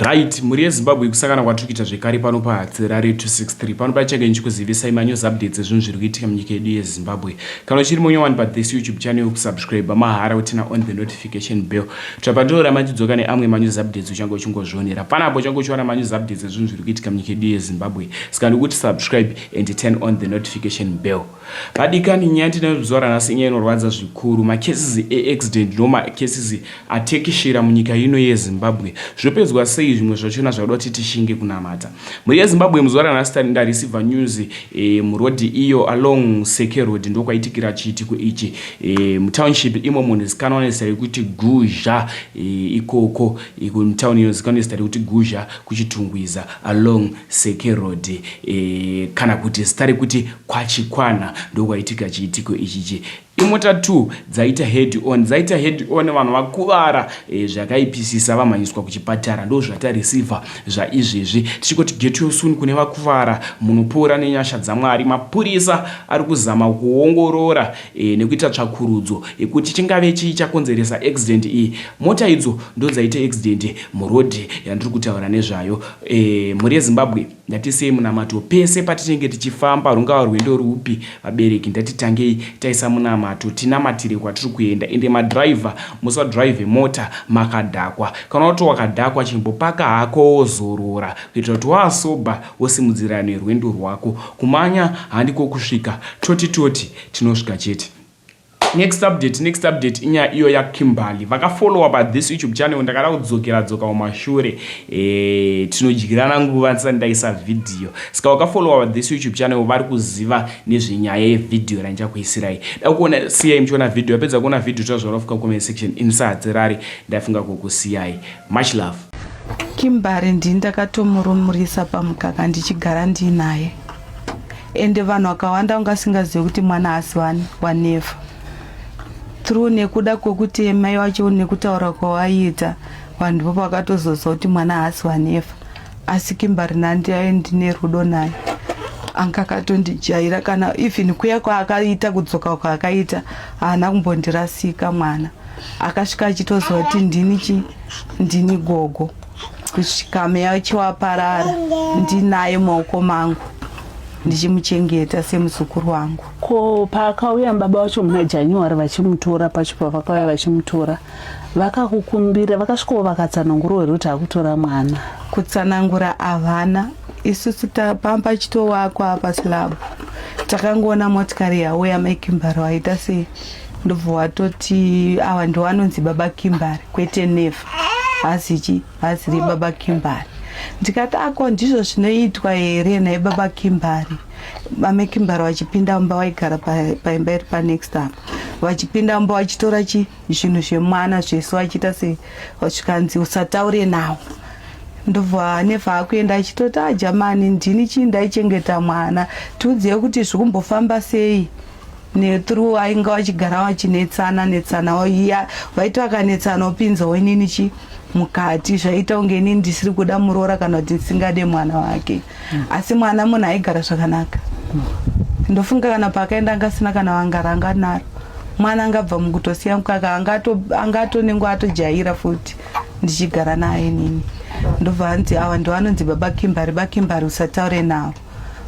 Right, mhuri yeZimbabwe, kusangana kwatiri kuita zvekare pano paHatsirare 263. Pano pachange ndichikuzivisai manews updates ezvinhu zviri kuitika munyika yedu yeZimbabwe. Kana uchiri munyowani pathis YouTube channel, kusubscribe mahara, uturn on the notification bell. Tsvapandoramba ndichidzoka neamwe manews updates, uchange uchingozvionera panapo, uchange uchiwana manews updates ezvinhu zviri kuitika munyika yedu yeZimbabwe. Saka ndikuti subscribe and turn on the notification bell. Vadikani, nyaya ndinayo zuva ranhasi inyaya inorwadza zvikuru. Macases eaccident ndo macases atekeshera munyika ino yeZimbabwe. Zvopedzwa sei? Zvimwe zvachona zvakuda kuti tishinge kunamata. Mhuri yeZimbabwe, muzuva ranhasi ndareceiva news murodhi iyo along Seke Road, ndokwaitikira chiitiko ichi mutownship imo munozikanwa nezita rekuti Guzha ikoko mutauni inozikanwa nezita rekuti Guzha, kuChitungwiza, along Seke Road kana kuti zita rekuti kwaChikwana, ndokwaitika chiitiko ichichi. Imota 2 dzaita head on, dzaita head on, vanhu vakuvara zvakaipisisa, vamhanyiswa kuchipatara. Ndo zvatareceiva zvaizvezvi. Tichingoti get well soon kune vakuvara, munopora nenyasha dzaMwari. Mapurisa ari kuzama kuongorora nekuita tsvakurudzo yekuti chingave chii chakonzeresa accident iyi. Mota idzo ndo dzaita accident murodhi yandiri kutaura nezvayo. Mhuri yeZimbabwe, ngatisei munamato pese patinenge tichifamba, rungava rwendo rupi. Vabereki, ndatitangei taisa munamato, tinamatire kwatiri kuenda. Ende madhiraivha, musadhiraivhe mota makadhakwa. Kana kuti wakadhakwa, chimbopaka hako, wozorora kuitira kuti wasober wosimudzira nerwendo rwako. Kumanya handiko kusvika, toti toti tinosvika chete. Next update, next update inyaya iyo yaKimberly. Vakafollowa pathis YouTube channel, ndakada kudzokera dzoka mumashure, tinodyirana nguva ndisati ndaisa vhidhiyo. Saka vakafollowa pathis YouTube channel vari kuziva nezvenyaya yevhidhiyo randichakuisirai. Da kuona, siyai muchiona vhidhiyo. Apedza kuona vhidhiyo, tazvarafuka comment section. InisaHadzirari, ndafunga kukusiyai. Much love. Kimbari ndini ndakatomurumurisa pamukaka ndichigara ndiinaye, ende vanhu vakawanda vangasingazivi kuti mwana haasi waNefa through nekuda kwekuti mai vacho nekutaura kwawaiita, vanhu ndipo vakatozoziva kuti mwana haasi waNefa. Asi Kimbari nandai ndine rudo naye, anga akatondijaira. Kana even kuya kwaakaita, kudzoka kwaakaita, haana kumbondirasika. Mwana akasvika achitoziva kuti ndini chi ndini gogo. Kusvika meya achiwaparara, ndinaye mumaoko mangu ndichimuchengeta semuzukuru wangu. Ko paakauya baba vacho muna January vachimutora pacho, pavakauya vachimutora, vakakukumbira, vakasvikawo vakatsanangurawo here kuti akutora mwana? Kutsanangura havana. Isusu pamba chitowakwa paslab, takangoona motikari yauya, maiKimbari waita sei, ndobva watoti ava ndo anonzi baba Kimbari, kwete Nefa, hazichi haziri baba Kimbari. Ndikati, "Ako ndizvo zvinoitwa here naye baba Kimbari?" Vamekimbari vachipinda mumba, vaigara paimba iri panext apa, vachipinda mumba vachitora chi zvinhu zvemwana zvese, vachiita sei, vachikanzi usataure nawo. Ndobva Nefa akuenda achitoti, "Ajamani, ndini chii ndaichengeta mwana, tiudziye kuti zvikumbofamba sei." Nethrough ainge vachigara vachinetsana netsana, iya vaiti vakanetsana opinzawo inini chi mukati, zvaita kunge inini ndisiri kuda muroora kana kuti ndisingade mwana wake. Asi mwana munhu aigara zvakanaka. Ndofunga kana paakaenda angasina kana vanga naro. Mwana angabva mukutosiya mukaka, angatonengwa atojaira futi ndichigara naye nini. Ndobva hanzi ava ndo anonzi baba Kimbari, baKimbari usataure navo.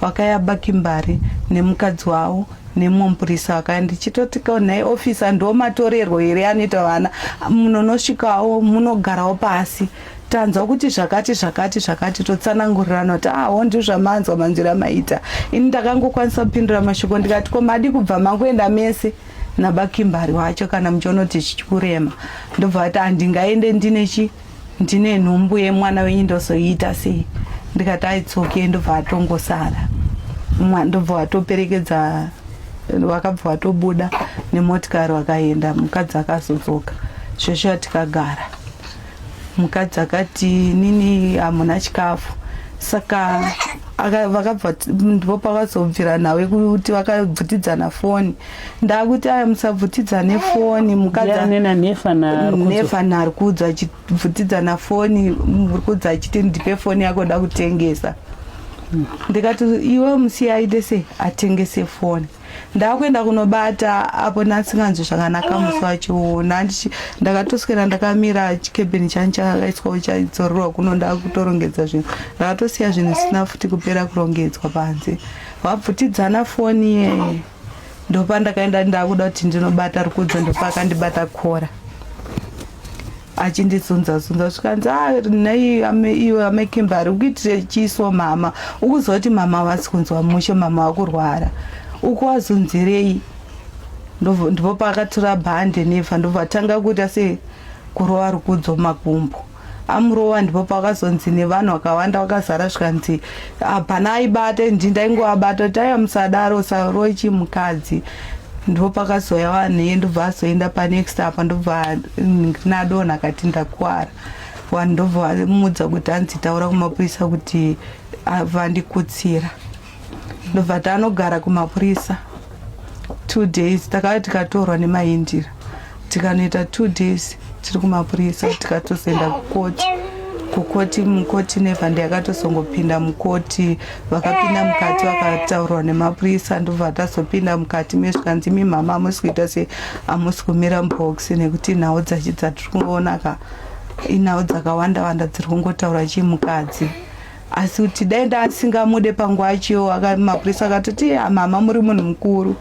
Vakaya baKimbari nemukadzi wavo nemumwe mupurisa vakaya. Ndichitoti, "Ko nhai officer, ndo matorerwo here anoita vana? Munonosvikawo munogarawo pasi, tanzwa kuti zvakati zvakati zvakati, totsanangurirana kuti aho ndizvo zvamanzwa, manzwira maita." Ini ndakangokwanisa kupindura mashoko ndikati, "Ko madi kubva mangoenda mese nabaKimbari wacho kana muchiona kuti zvichikurema?" Ndobva vati, "Handingaende, ndine chi ndine nhumbu yemwana wenyu, ndozoiita sei?" Ndikati, "Aitsoke." Ndobva atongosara, ndobva vatoperekedza, vakabva vatobuda nemotikari vakaenda. Mukadzi akazodzoka zveshuwa, tikagara. Mukadzi akati, "Nini hamuna chikafu." Saka vakabva, ndipo pakazobvira nhau yekuti vakabvutidzana foni. Ndakuti, "Aya, musabvutidzane foni." Mukadzi naRukudzo achibvutidzana foni, Rukudzo achiti, "Ndipe foni yako, da kutengesa." Ndikati, "Iwe musiye aite sei, atengese foni." Ndakuenda kunobata apo ndasinganzwi zvakanaka musi wacho. Ndakatoswera ndakamira chikebheni changu chakaiswa chaidzorerwa kuno ndakutorongedza zvinhu. Ndakatosiya zvinhu zvisina futi kupera kurongedzwa panze. Vabvutidzana foni ye ndopandakaenda ndakuda kuti ndinobata rukudzo ndopakandibata kora. Achindizunza zunza zvikanzi ah, nei iwe amekimbari ukuitire chiso mama ukuziva kuti mama vasi kunzwa mushe mama vakurwara ukuwazunzirei ndipo paakatora bhande nefa ndobva atanga kuita se kurova rukudzo makumbo amurova ndipo pakazonzi nevanhu vakawanda vakazara zvikanzi hapana aibata ndi ndaingovabata kuti aiwa musadaro usarove chimukadzi ndipo pakazouya vanhu iye ndobva azoenda panext apa ndobva nadonha akati ndakuwara vanhu ndobva vamuudza kuti hanzi taura kumapurisa kuti vandikutsira ndobva tanogara kumapurisa 2 days takauya tikatorwa nemaindira tikanoita 2 days tiri kumapurisa tikatozoenda kukoti kukoti mukoti never ndiyakatozongopinda mukoti vakapinda mukati vakataurwa nemapurisa ndobva tazopinda mukati mesvikanzi imi mhama hamusi kuita se hamusi kumira mubox nekuti nhau dzachi dzatiri kungoona ka inhau dzakawanda wanda dziri kungotaura chii mukadzi asi kuti dai ndasingamude panguva yachiyo mapurisa akatoti mama muri munhu mukuru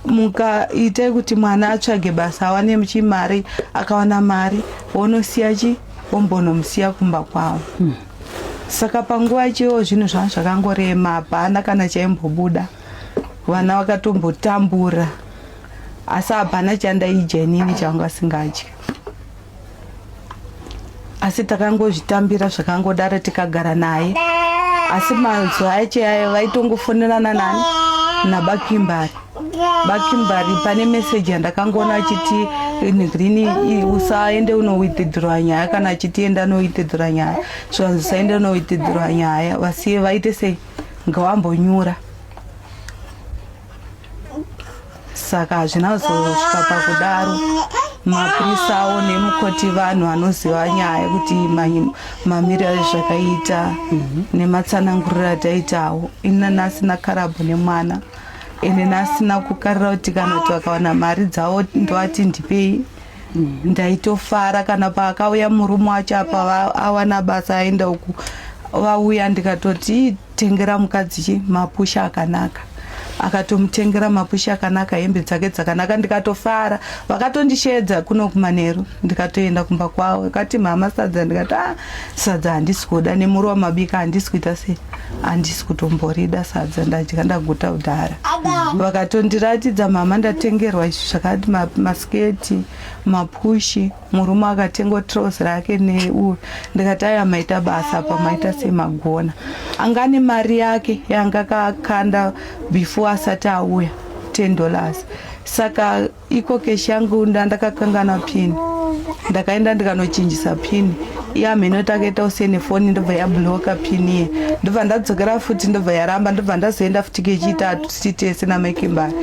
mukaita kuti mwana atsvage basa awane chimari akawana mari wonosiya chi wombonomusiya kumba kwavo hmm. Saka panguva yachiyo zvinhu zvanga zvakangorema hapana kana chaimbobuda vana vakatombotambura asi hapana chandaidya inini chavanga vasingadyi asi takangozvitambira zvakangodaro tikagara naye asi mazuva acho ayo vaitongofonerana nani nabakimbari bakimbari pane meseji yandakangoona achiti nigrini usaende unowithdraw nyaya kana achiti enda unowithdraw nyaya zvanzi usaende unowithdraw nyaya vasiye vaite sei ngawambonyura saka hazvina kuzosvika pakudaro mapurisa awo nemukoti vanhu vanoziva nyaya kuti mamiriro azvakaita mhm. nematsananguriro ataitawo ini nasina karabhu nemwana ende nasina kukarira kuti kana kuti vakawana mari dzavo ndovati ndipei mhm. ndaitofara kana paakauya murume wacho apa awana basa aenda uku vauya ndikatoti tengera mukadzi chi mapusha akanaka akatomutengera mapusha akanaka hembe dzake dzakanaka ndikatofara vakatondisheedza kuno kumanheru ndikatoenda kumba kwavo akati mhama sadza ndikati ah sadza handisi kuda nemuriwo mabika handisi kuita sei handisi kutomborida sadza ndadya ndaguta kudhara vakatondiratidza mhama ndatengerwa izvi zvakati masiketi mapushi murume akatenga trouse rake neuyu ndikati aya maita basa apa maita semagona anga ane mari yake yanga akakanda before asati auya 10 dollars saka iko keshi yangu ndandakakangana pini ndakaenda ndikanochinjisa pini iye amheno takaita use nefoni ndobva yabloka pini iye ndobva ndadzokera futi ndobva yaramba ndobva ndazoenda futi kechitatu titese namakimbari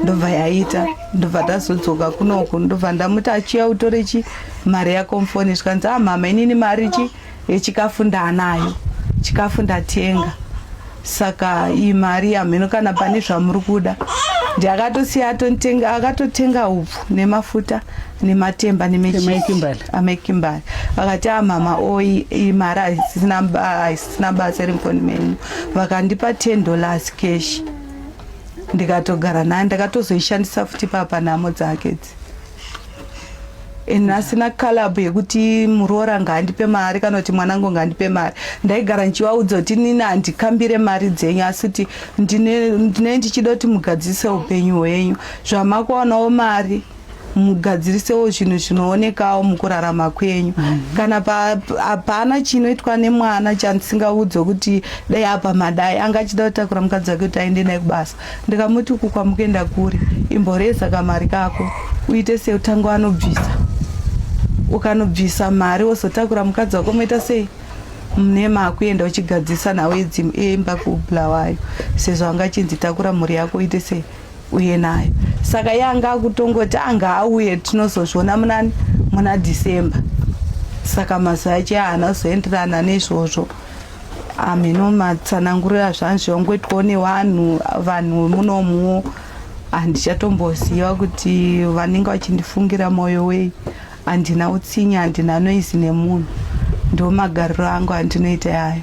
ndobva yaita ndobva tazodzoka kunoku ndobva ndamuti achiya utore chi mari yako mufoni zvikanzi ah mama inini mari chi yechikafu ndaanayo chikafu ndatenga saka iyi mari hameno kana pane zvamuri kuda ndiakatosiya atontenga akatotenga upfu nemafuta nematemba nemechiamaikimbali vakati a ah, mama oi iyi mari haisina basa iri mufoni menyu vakandipa 10 dollars cash ndikatogara naye ndakatozoishandisa futi papa nhamo dzake idzi and asina kalab yekuti muroora ngaandipe mari kana kuti mwanangu ngaandipe mari ndaigara ndichivaudza kuti nini handikambire mari dzenyu asi kuti ndine ndichida kuti mugadzirise upenyu hwenyu zvamakuwanawo mari mugadzirisewo zvinhu zvinoonekawo mukurarama kwenyu mm -hmm. kana hapana chinoitwa nemwana chandisingaudzwe kuti dai apa madai anga achida kutakura mukadzi wake kuti aende naye kubasa ndikamuti uku kwamukuenda kuri imboreza kamari kako uite sei utange wanobvisa ukanobvisa mari wozotakura mukadzi wako moita sei mune makuenda uchigadzirisa nhau yedzimba kubulawayo sezvo anga achinzi takura mhuri yako uite sei uye nayo saka iye anga akutongoti anga auye tinozozviona munani muna December saka mazuva acho haana kuzoenderana neizvozvo. Hameno matsananguriro azvanzi zvangoitwawo nevanhu vanhu munomuwo handichatomboziva kuti vanenge vachindifungira mwoyo wei. Handina utsinye, handina noise nemunhu. Ndomagariro angu andinoita yayo.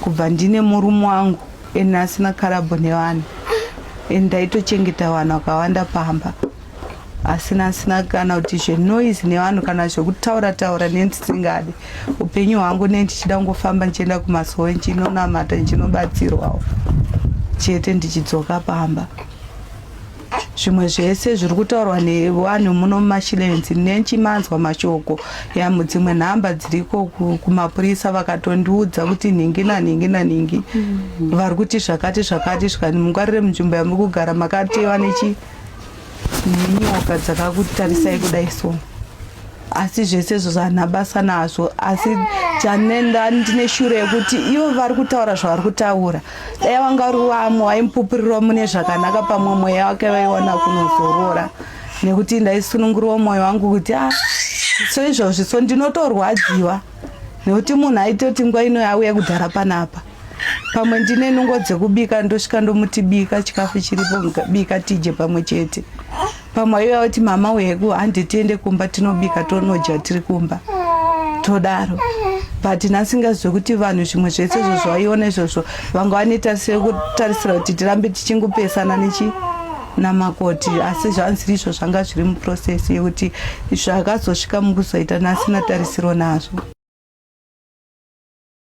Kubva ndine murume wangu and asina karabho nevanhu and ndaitochengeta vanhu vakawanda pamba asina asina kana kuti zvenoise nevanhu kana zvekutaura taura nendisingadi upenyu hwangu ne ndichida kungofamba ndichienda kumasowe ndichinonamata ndichinobatsirwawo chete ndichidzoka pamba Zvimwe zvese zviri kutaurwa nevanhu muno mumashilenzi nechimanzwa mashoko yamudzimwe nhamba dziriko kumapurisa vakatondiudza kuti nhingi nanhingi nanhingi vari kuti zvakati zvakati zvikani mungwarire munzvimbo yamuri kugara makatewa nechi nenyoka dzakakutarisai kudai so asi zvese izvozvo handina basa nazvo asi chanenda ndine shure yekuti ivo vari kutaura zvavari kutaura dai vanga uri vamwe vaimupupurirawo mune zvakanaka pamwe mweya wake vaiwana kunozorora nekuti ndaisunungurwa mwoyo wangu kuti a ah, so izvozvi so ndinotorwadziwa nekuti munhu aitoti nguva ino yauya kudhara panapa pamwe ndine nungo dzekubika ndosvika ndomuti bika chikafu chiripo bika tidye pamwe chete pamwe aiuya kuti mama uyeku handi tiende kumba tinobika tonodya tiri kumba todaro but nasingazive kuti vanhu zvimwe zvese izvo zvaiona izvozvo vanga vanoita sekutarisira kuti tirambe tichingopesana nechi namakoti asi zvanziri izvo zvanga zviri muprocess yekuti zvakazosvika mukuzoita nasina tarisiro nazvo.